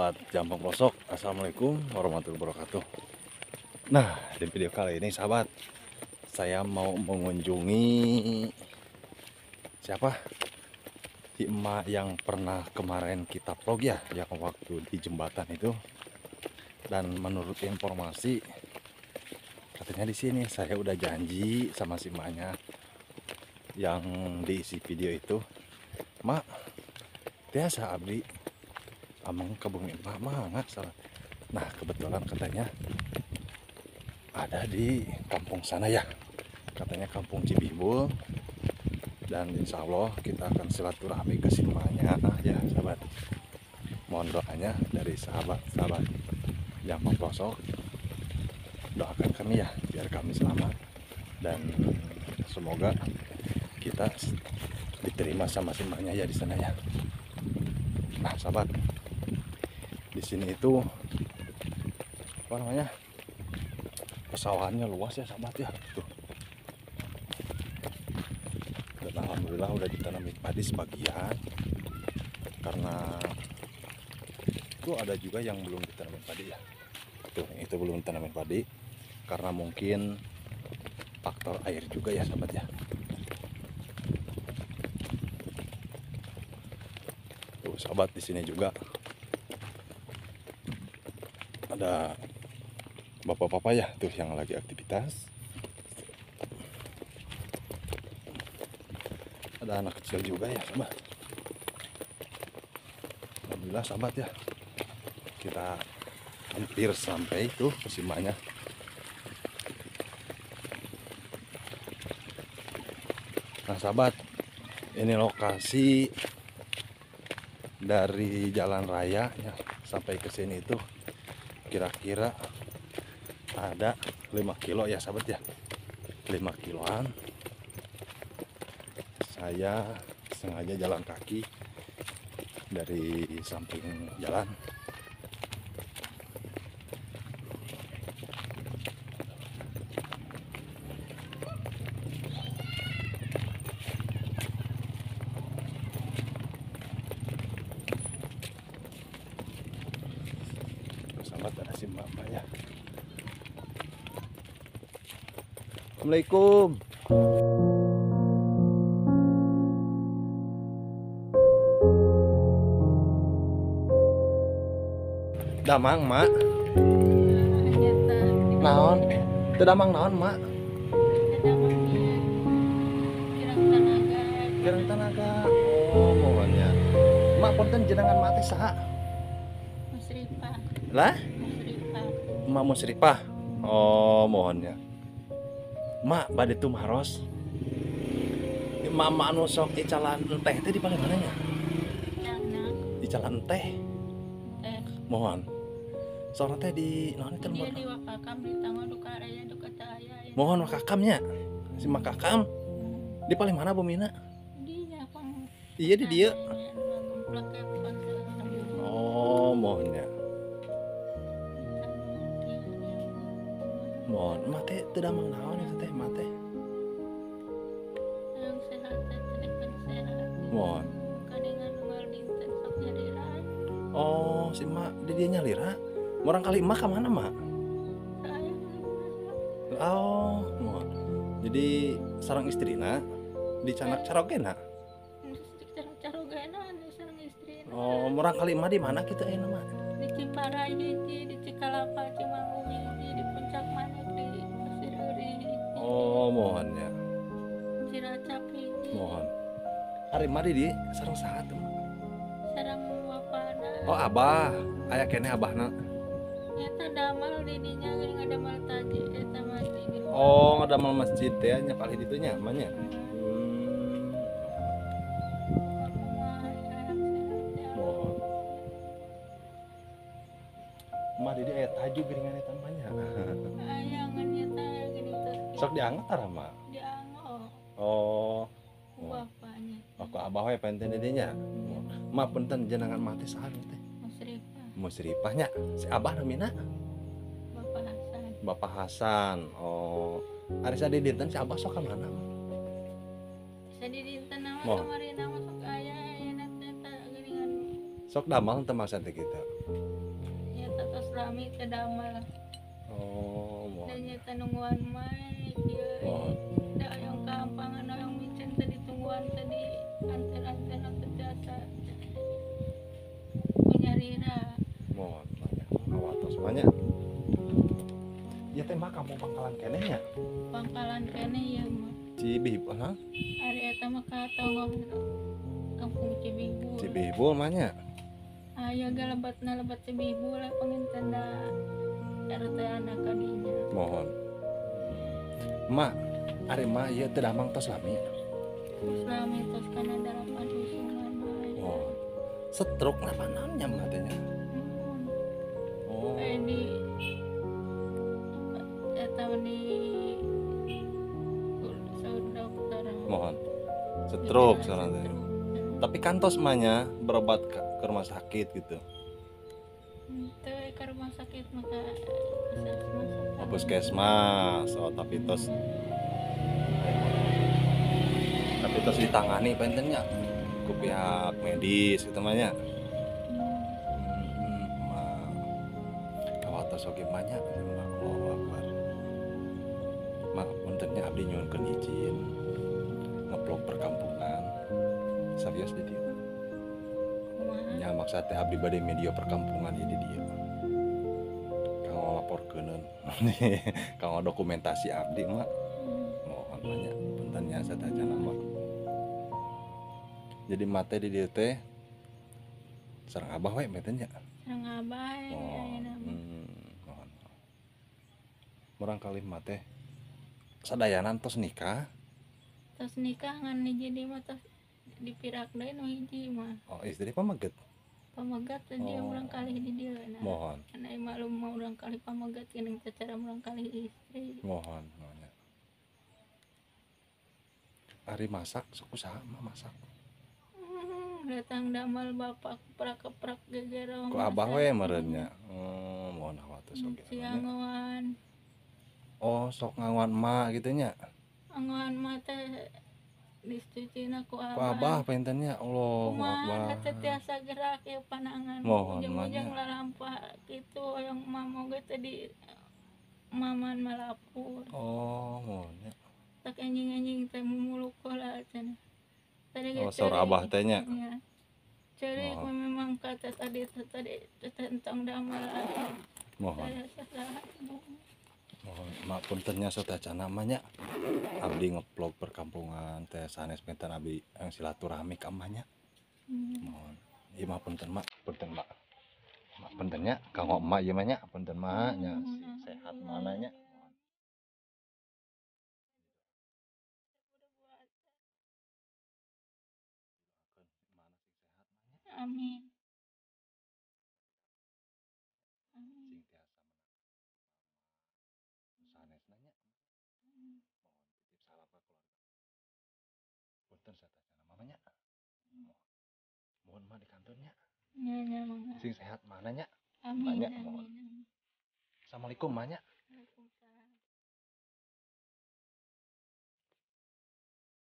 Sahabat Jampang Ploso, assalamualaikum warahmatullahi wabarakatuh. Nah, di video kali ini sahabat, saya mau mengunjungi siapa? Si emak yang pernah kemarin kita vlog ya, yang waktu di jembatan itu. Dan menurut informasi katanya di sini saya udah janji sama si emaknya yang diisi video itu, "Mak, tiasa abdi amang ke bumi emak mah salah." Nah, kebetulan katanya ada di kampung sana ya, katanya kampung Cibihbul, dan insya Allah kita akan silaturahmi ke si emaknya ya sahabat. Mohon doanya dari sahabat-sahabat Jampang Ploso, doakan kami ya biar kami selamat dan semoga kita diterima sama si emaknya ya di sana ya. Nah sahabat, di sini itu apa namanya, pesawahannya luas ya sahabat ya tuh. Dan alhamdulillah udah ditanami padi sebagian, karena itu ada juga yang belum ditanami padi ya tuh, itu belum ditanami padi karena mungkin faktor air juga ya sahabat ya. Tuh sahabat, di sini juga ada bapak-bapak ya tuh yang lagi aktivitas, ada anak kecil juga ya sahabat. Alhamdulillah sahabat ya, kita hampir sampai tuh ke simanya. Nah sahabat, ini lokasi dari jalan raya ya, sampai ke sini itu kira-kira ada 5 kilo ya sahabat ya, 5 kiloan. Saya sengaja jalan kaki dari samping jalan. Sahabat, ada si mama ya. Assalamualaikum. Damang, Mak. Naon? Teu damang naon, Mak? Kirang tanaga. Kirang tanaga. Oh, mohonnya. Mak punten jenengan mak teh saha? Musripah. Lah? Musripah. Mak Musripah. Oh, mohonnya. Mak bade tumaros. Mak anu sok icalan enteh teh di paling mana nya? Icalan enteh. Mohon. Soalnya teh di naon teh di Wakakam di tangga duka raya duka teu aya. Mohon Wakakam nya. Si Makakam. Di paling mana bumina? Di Japang. Iya di dieu. Oh, mohon ya. Mohon, mak teh teu damang naon eta teh, mak teh? Yang sehat teh sehat. Mohon. Kadingan unggal dinten sok nyalira. Oh, si mak di dieu nyalira. Murang kali emak ka mana, mak? Saya. Oh, mohon. Jadi sareng istrina di canak carogena? Carogena sareng istrina. Oh, murang kali emak di mana kitu ayeuna, mak? Di Ciparai hiji, di Cikalapa, Cimanggung hiji, di Puncak Manik, di Pasir Euri hiji. Oh, mohon ya. Ciracap hiji. Mohon. Ari mah di sareng saha tuh? Sareng bapana. Oh, abah. Aya keneh abahna. Eta damal di dinya geuning ngadamal taji eta masjid. Oh, ngadamal masjid teh nya palih ditu nya, mah nya. Mohon. Mah di dieu aya taju geuningan eta mah nya. Aya ngan eta geuning teh. Sok dianget tara mah? Dianget. Oh. Bapaknya. Oh, ku abah we penten di dinya. Mah punten jenengan mah teh saha teh? Musripah. Musripah nya. Si abah namina? Bapak Hasan. Bapak Hasan. Oh. Ari sadi dinten si abah sok ka mana? Sadi dinten mah kamarina mah sok aya ayeuna teh geuningan. Sok damel teu maksa teh kitu. lami teu damel. Oh, mohon. Dan nyata nungguan mah kieu. Mohon. Da hoyong kaampangan hoyong micen teh ditungguan teh di anter-anter teu tiasa. Kunyarira. Mohon banyak. Awatos banyak. Ya teh mah kamu Pangkalan keneh nya? Pangkalan keneh ieu mah. Cibihibul ha? Ari eta mah ka tonggoh kampung Cibihibul. Cibihibul mah nya. Aya ge lebatna lebat Cibihibul panginten da RT anak kadinya. Mohon. Mak, ari mah ieu teh damang tos lami. Tos lami tos kana 8 usungan mah. Oh. Stroke napa naon nya mah teh nya? Oh. Di eta di saur dokter. Mohon. Stroke saran teh. Tapi kantos mah berobat ke rumah sakit gitu. Teu ke rumah sakit maka puskesmas. Oh, puskesmas. Oh, tapi tos ditangani punten nya ku pihak medis gitu mah nya. Awatos oge mah nya. Allahu Akbar. Mak punten nya abdi nyuhunkeun izin ngevlog perkampungan. Sabios di dieu. Nya maksa teh abdi bade media perkampungan ieu di dieu. Kanggo laporkeuneun. Kanggo dokumentasi abdi mak. Mohon banyak punten nya satacana mak. Jadi mate di dieu teh sareng abah we meten nya. Sareng abah ayeuna mah. Mohon. Murang kali mate sadayana tos nikah. Tos nikah ngan hiji deui mah tos dipirak deui nu hiji mah. Oh, istri pameget. Pameget teh dia urang kalih di dieu nah. Mohon. Kana maklum mah urang kalih pameget geuning teh cara urang kalih istri. Mohon, mohon. Ari masak sok usaha mah masak. Datang damel bapak keprak-keprak gegerong. Ku abah we meureun nya. Mohon hawatos oge. Siangoan. Oh, sok ngangoan emak gitu nya. Angoan mah teh dicucina ku abah. Ku abah punten nya. Allahu Akbar. Kumaha tiasa gerak ieu panangan. Mohon ujung-ujung lalampa kitu hoyong mah oge teh di maman malapur. Oh, mohon nya. Tak enjing-enjing teh mumuluk heula cenah. Oh, saur abah teh nya. Nya. Ceurik oh. Memang kata tadi tentang damel. Mohon. Mohon mak punten nya satacana mah nya. Abdi ngevlog perkampungan teh sanes punten abdi yang silaturahmi ka emak nya. Mohon. Ieu mah punten mak, punten mak. Mak punten nya kanggo emak ieu mah nya, punten mak nya sehat mana nya. Amin. Amin. Sing tiasa sanes nanya. Mohon titip salam ka keluarga. Punten satacana mamanya. Mohon mah di kantornya. Nya nya mangga. Sing sehat mana nya? Amin. Banyak, mohon. Amin. Assalamualaikum mah nya.